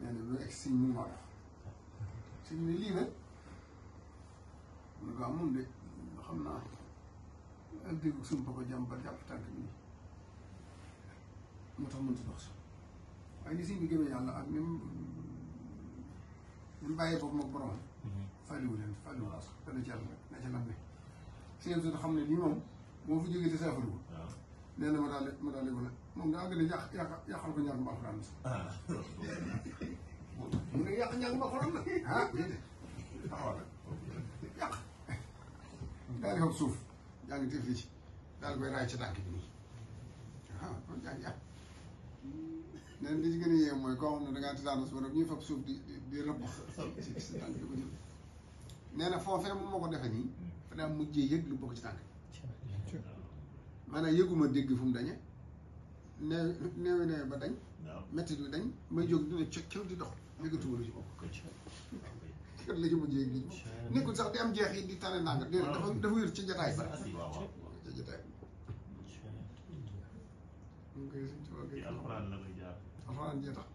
nee na lu egg si mu moo tax suñu ne lii nag mun nga moom de xam naa ak dégg suñu ko jàmm ba jàpp tànk bi nii moo tax mënut a dox si waaye ni suñ bi gëmee yàlla ak ni mu bàyyee bopp moom borom fàlliwu leen fàlliwu sax dana ci yàlla rek na ca lam ne seen su xam ne lii moom moo fi jógee te saafariwul nee na ma daal di ko ne moom daa gën a yàqal ko ñaar mu alxuraan sax mu ne yàq ñaar mu alxuraan la ah déedéet taxawal rek yàq daal di xob suuf yaa ngi tëf fii daal di koy raay ci tànk bi nii ah kon yaa ngi yàq nee na li ci gën a yéem mooy koo xam ne dangaa tisaanu su borom ñuy fab suuf di rëbb si tànk di ko jël nee na foofee moom moo ko defee nii fa daa mujjee yëg lu bokk ci tànk maanaam yëguma dégg fu mu dañe neewi ba dañ métti bi dañ may jóg dina cëw di dox yëgatuma lu ci bokk kat la ci mujjee yëg li nekkul sax di am jeex yi di tane nanga déedéet dafa wér ci jataay ba ci jataay bi mu koy suñ ci alxuraan jee tax